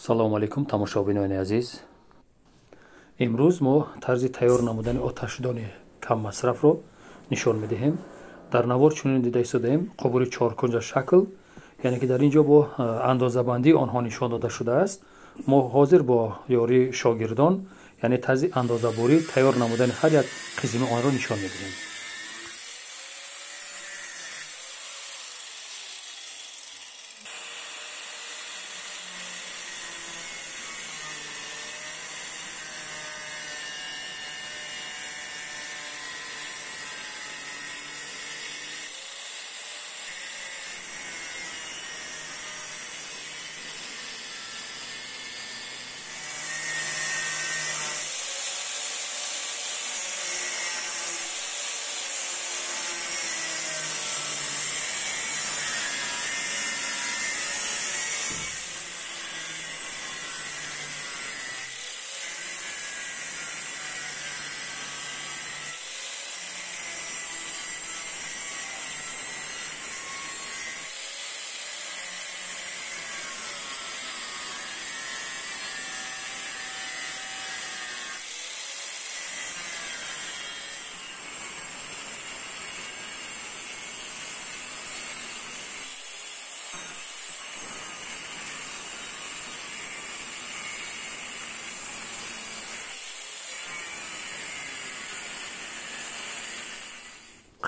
Салому алайкум, тамошобинони азиз. Имрӯз мо тарзи тайёр намудани оташдони каммасрафро нишон медиҳем. Дар навор чунин дида истодаем қубури чоркунҷа шакл, яъне ки дар ин ҷо бо андозабандии онҳо нишон дода шудааст. Мо ҳозир бо ёрии шогирдон, яъне тарзи андозабурӣ тайёр намудани ҳар як қисми онро нишон медиҳем.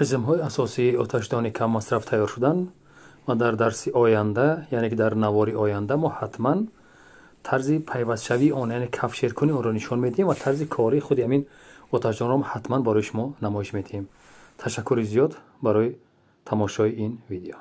Қисмҳои асосии оташдони каммасраф тайёр шуданд ва дар дарси оянда, яъне ки дар навори оянда мо ҳатман тарзи пайвастшавии он, яъне кафшеркунии онро нишон медиҳем ва тарзи кории худи ҳамин оташдонро ҳатман барои шумо намоиш медиҳем. Ташаккури зиёд барои тамошои ин видео.